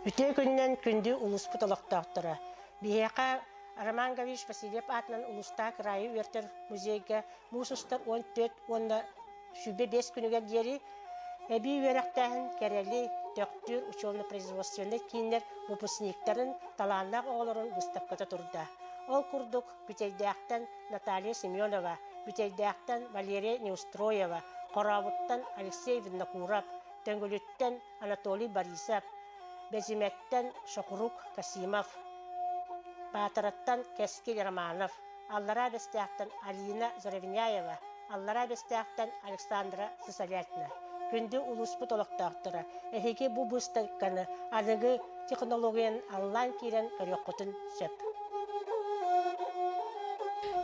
Үтүө күнүнэн күндү улууспут олохтоохторо! Биһиэхэ Роман Гаврильевич Васильев аатынан улуустаах кыраайы үөртэр музейга муус устар 14 уонна 25 күнүгэр диэри эбии үөрэхтээһин Кэрэли, Төхтүр учебно-производственнай кииннэр выпускниктарын талааннаах оҕолорун быыстапката турда. Ол курдук, Бүтэйдээхтэн Наталья Семенова, Бүтэйдээхтэн Валерия Неустроева, Хорообуттан Алексей Винокуров, Төҥүлүттэн Анатолий Борисов, Бэдьимэттэн Шокурук Касимов, Баатараттан Кэскил Романов, Аллараа Бэстээхтэн Алина Заровняева, Аллараа Бэстээхтэн Александра Сысолятина. Күндү улууспут олохтоохторо, эһиги бу быыстапканы аныгы технологиянан аллаан киирэн көрүөххүтүн сөп.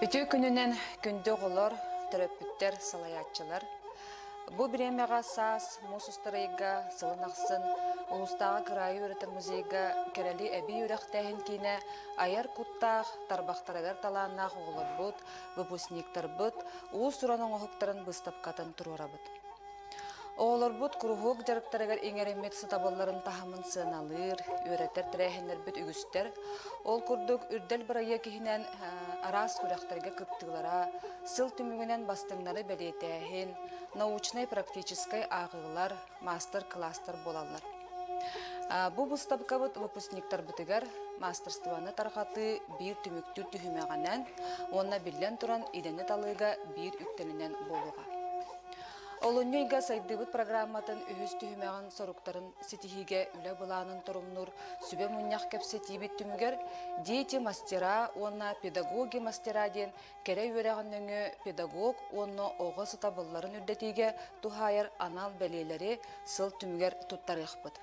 Үтүө күнүнэн күндү оҕолор, төрөппүттэр, салайааччылар. Бу бириэмэҕэ саас муус устар ыйга сылын ахсын улуустааҕы кыраайы үөрэтэр музейга Кэрэли эбии үөрэхтээһин киинэ айар куттаах, тарбахтарыгар талааннаах оҕолорбут, выпускниктарбыт уус-уран оҥоһуктарын быыстапкатын туруорабыт. Оҕолорбут куруһуок дьарыктарыгар иҥэриммит сатабылларын таһымын сыаналыыр, үөрэтэр тэрээһиннэрбит үгүстэр. Ол курдук, Үрдэл бырайыак иһинэн араас күрэхтэргэ кыттыылара, сыл түмүгүнэн бастыҥнары бэлиэтээһин, научнай-практическай ааҕыылар, маастар-кылаастар буолаллар. Бу быыстапкабыт выпускниктарбытыгар маастарствоны тарҕатыы биир түмүктүүр түһүмэҕинэн уонна биллэн туран идэни талыыга биир үктэлинэн буолуоҕа. Олунньу ыйга сайдыыбыт программатын үһүс түһүмэҕин соруктарын ситиһиигэ үлэ былаанын торумнуур сүбэ мунньах кэпсэтиибит түмүгэр «Дети мастера» уонна «Педагоги мастера» диэн кэрэ үөрэҕин нөҥүө педагог уонна оҕо сатабылларын үрдэтиигэ туһаайар анал бэлиэлэри сыл түмүгэр туттарыахпыт.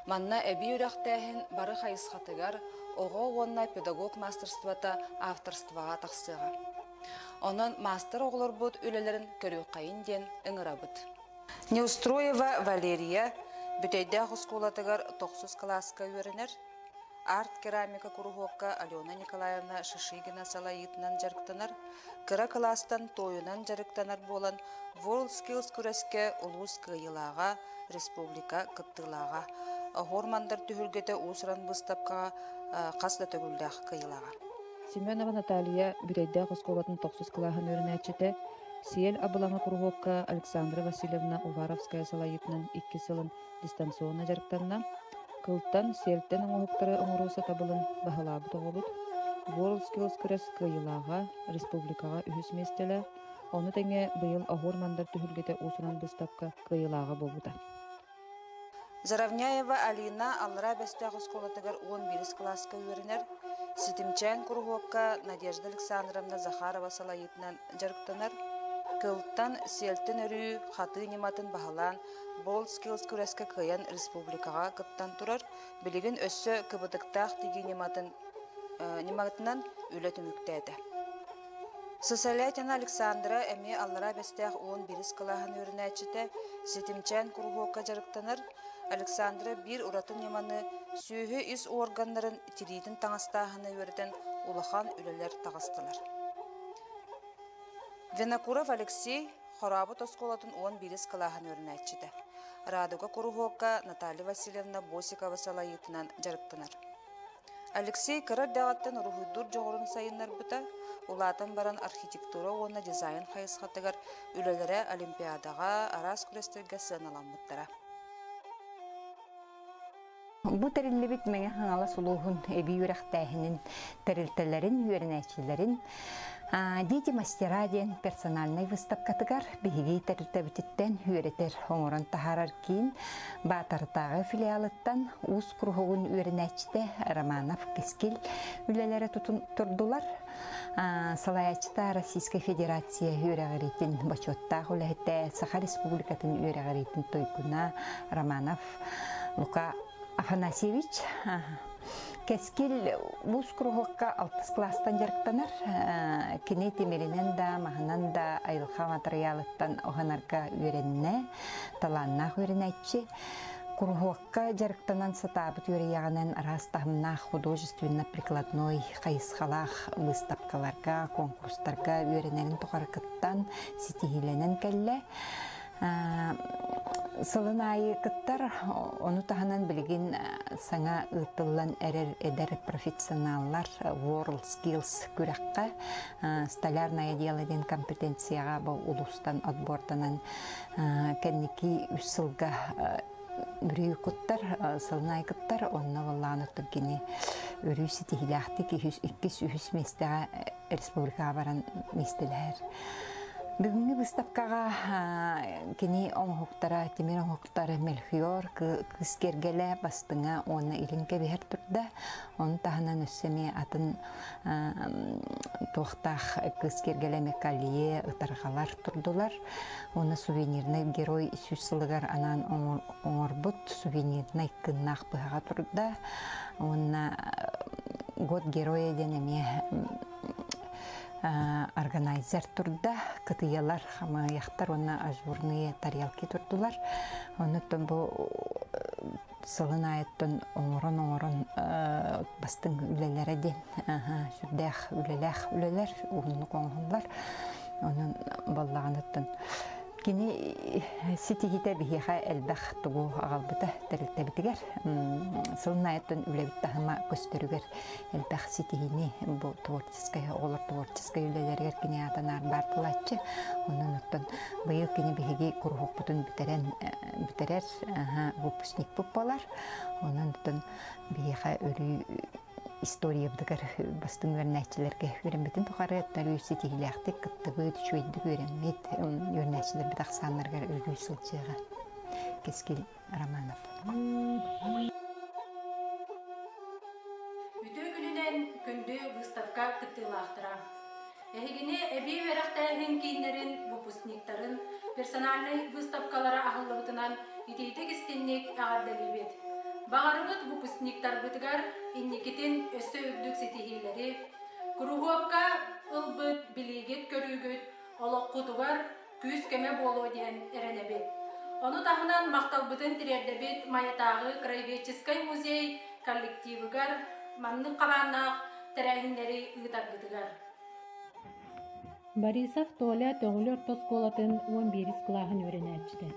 Манна эбии үөрэхтээһин бары хайысхатыгар оҕо уонна педагог мастерствота авторствоҕа тахсыаҕа. Онон маастар оҕолорбут үлэлэрин көрүөххэйин диэн ыҥырабыт. Неустроева Валерия Бүтэйдээх оскуолатыгар тохсус кылааска үөрэнэр. Арт-керамика куруһуокка Алена Николаевна Шишигина салайыытынан дьарыктанар. Кыра кылаастан туойунан дьарыктанар буолан WorldSkills күрэскэ улуус кыайыылааҕа, республика кыттыылааҕа. Оһуор-мандар түһүлгэтэ уус-уран быыстапкаҕа хас да төгүллээх кыайыылааҕа. Семенова Наталья Бүтэйдээх оскуолатын тохсус кылааһын үөрэнээччитэ, Сиэл абылаҥа куруһуокка Александра Васильевна Уваровская салайыытынан икки сылын дистанционно дьарыктанна. Кылтан, сиэлтэн оҥоһуктары оҥоруу сатабылын баһылаабыт оҕобут. WorldSkills күрэс кыайыылааҕа, республикаҕа үһүс миэстэлээх, ону тэҥэ быйыл Оһуор-мандар түһүлгэтэ уус-уран быыстапка кыайыылааҕа буолбута. Заровняева Алина Аллараа Бэстээх оскуолатыгар 11 кылааска үөрэнэр, Ситимчээн куруһуокка Надежда Александровна Захарова салайыытынан дьарыктанар, кылтан, сиэлтэн өрүү, хатыы ньыматын баһылаан Bold Skills күрэскэ кыайан республикаҕа кыттан турар, билигин өссө кыбытыктаах тигии ньыматын ньыматынан үлэ түмүктээтэ. Сысолятина Александра эмиэ Аллараа Бэстээх 11 кылааһын үөрэнээччитэ, Ситимчээн куруһуокка дьарыктанар. Александра биир ураты ньыманы сүөһү ис уорганнарын тириитин таҥастааһыны үөрэтэн улахан үлэлэр таҕыстылар. Винокуров Алексей Хорообут оскуолатын 11 кылааһын үөрэнээччитэ. Радуга куруһуокка Наталья Васильевна Босикова салайыытынан дьарыктанар. Алексей кыра эрдэҕиттэн уруһуйдуур дьоҕурун сайыннарбыта, улаатан баран архитектура уонна дизайн хайысхатыгар үлэлэрэ олимпиадаҕа, араас күрэстэргэ сыаналаммыттара. Бу тэриллибит Мэҥэ Хаҥалас улууһун эбии үөрэхтээһинин тэрилтэлэрин, үөрэнээччилэрин Дети мастера диэн персональнай выставкатыгар биһиги тэрилтэбититтэн үөрэтэр, оҥорон таһаарар киин Баатартааҕы филиалыттан уус куруһугун үөрэнээччитэ Романов Кэскил үлэлэрэ турдулар. Салайааччыта Российскай Федерация үөрэҕириитин бочуоттаах үлэһитэ, Саха Республикатын үөрэҕириитин туйгуна Романов Лука Афанасьевич. Кэскил уус куруһуокка алтыс кылаастан дьарыктанар. Кини тимиринэн да, маһынан да айылҕа матырыйаалыттан уһанарга үөрэннэ, талааннаах үөрэнээччи. Куруһуокка дьарыктанан сатаабыт үөрүйэҕинэн араас таһымнаах художественно-прикладной хайысхалаах быыстапкаларга, конкурстарга үөрэнэрин тухары кыттан, ситиһиилэнэн кэллэ. Сылын аайы кыттар, ону таһынан билигин саҥа ыытыллан эрэр эдэр профессионаллар World Skills күрэххэ столярное дело диэн компетенцияҕа бу улуустан отборданан кэнники үс сылга өрүү куттар, сылын аайы кыттар, онно буоллаҕына оттон кини өрүү ситиһиилээхтик иккис, үһүс миэстэҕэ республикаҕа баран миэстэлэһэр. Бүгүҥҥү быыстапкаҕа кини оҥоһуктара, тимир оҥоһуктара Мельхиор, кыыс киэргэлэ, бастыҥа уонна илин кэбиһэр турда. Ону таһынан өссө эмиэ атын туохтаах кыыс киэргэлэ Мекалие, ытарҕалар турдулар. Уонна сувенирнай герой сүүс сылыгар анаан оҥорбут сувенирнай кыннаах быһаҕа турда. Уонна год героя диэн эмиэ органайзер турда, кытыйалар, хамыйахтар уонна ажурные тарелки турдулар. Оннуттан бу сылын аайыттан оҥорон-оҥорон бастыҥ үлэлэрэ диэн сүрдээх үлэлээх үлэлэр уһуннук оҥоһуллар. Онон баллаҕаныттан Кини ситиһиитэ биһиэхэ элбэх тугу аҕалбыта тэрилтэбитигэр сылын аайыттан үлэбит таһыма көстөрүгэр элбэх ситиһиини бу творческай оҕолор творческай үлэлэригэр кини аата наар баар буолааччы. Онон оттон быйыл кини биһиги куруһуокпутун бүтэрэн бүтэрэр выпускникпыт буолар. Онон оттон биһиэхэ өрүү историябытыгар бастыҥ үөрэнээччилэргэ үөрэммитин тухары өрүү ситиһиилээхтик кыттыбыт, үчүгэйдик үөрэммит үөрэнээччилэрбит ахсааннарыгар өрүү сылдьыаҕа. Кэскил Романов. Үтүө күнүнэн күндү выставка кыттыылаахтара! Эһигини эбии үөрэхтээһин кииннэрин выпускниктарын персональнай выставкалара аһыллыбытынан итиитик-истинник эҕэрдэлиибит! Баҕарыбыт выпускниктарбытыгар инникитин өссө үрдүк ситиһиилэри, куруһуокка ылбыт билиигит-көрүүгүт олоххутугар күүс-көмө буолуо диэн эрэнэбит. Ону таһынан махталбытын тириэрдэбит Майатааҕы краеведческай музей коллективыгар маннык хабааннаах тэрээһиннэри ыытаргытыгар. Борисов Толя Төҥүлү орто оскуолатын уон биирис кылааһын үөрэнээччитэ.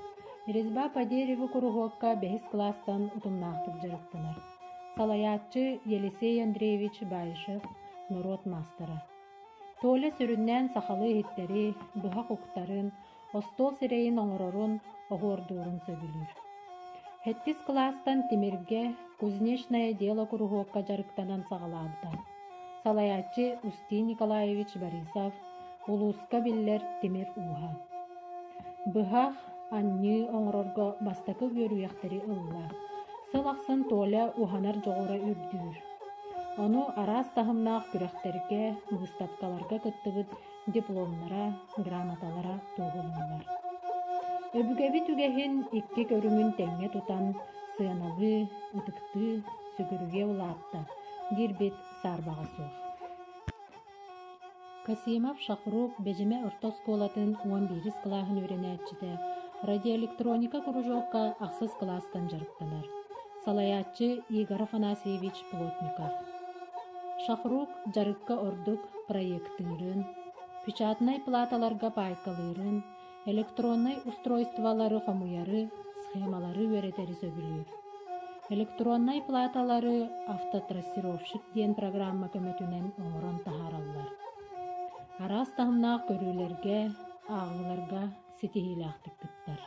Резьба по дереву куруһуокка бэһис кылаастан утумнаахтык дьарыктанар. Салайааччы Елисей Андреевич Баишев, норуот маастара. Толя сүрүннээн сахалыы иһиттэри, быһах уктарын, остуол сирэйин оҥорорун, оһуордуурун сөбүлүүр. Сэттис кылаастан тимиргэ «Кузнечное дело» куруһуокка дьарыктанан саҕалаабыта. Салайааччы Устин Николаевич Борисов улууска биллэр тимир ууһа. Быһах, анньыы оҥорорго бастакы үөрүйэхтэри ылла. Сыл ахсын Толя уһанар дьоҕура үрдүүр. Ону араас таһымнаах күрэхтэргэ, быыстапкаларга кыттыбыт дипломнара, грамоталара туоһулууллар. Өбүгэбит үгэһин икки көрүҥүн тэҥҥэ тутан сыаналыы, ытыктыы, сүгүрүйэ улаатта диирбит саарбаҕа суох. Касимов Шахрук Бэдьимэ орто оскуолатын уон биирис кылааһын үөрэнээччитэ, радиоэлектроника кружокка ахсыс кылаастан дьарыктанар. Салайааччы Игорь Афанасьевич Плотников. Шахрук дьарыкка ордук проектыырын, печатнай платаларга паайкалыырын, электроннай устройстволары хомуйары, схемалары үөрэтэри сөбүлүүр. Электроннай платалары автотрассировщик диэн программа көмөтүнэн оҥорон таһаараллар. Араас таһымнаах көрүүлэргэ, ааҕыыларга ситиһиилээхтик кыттар.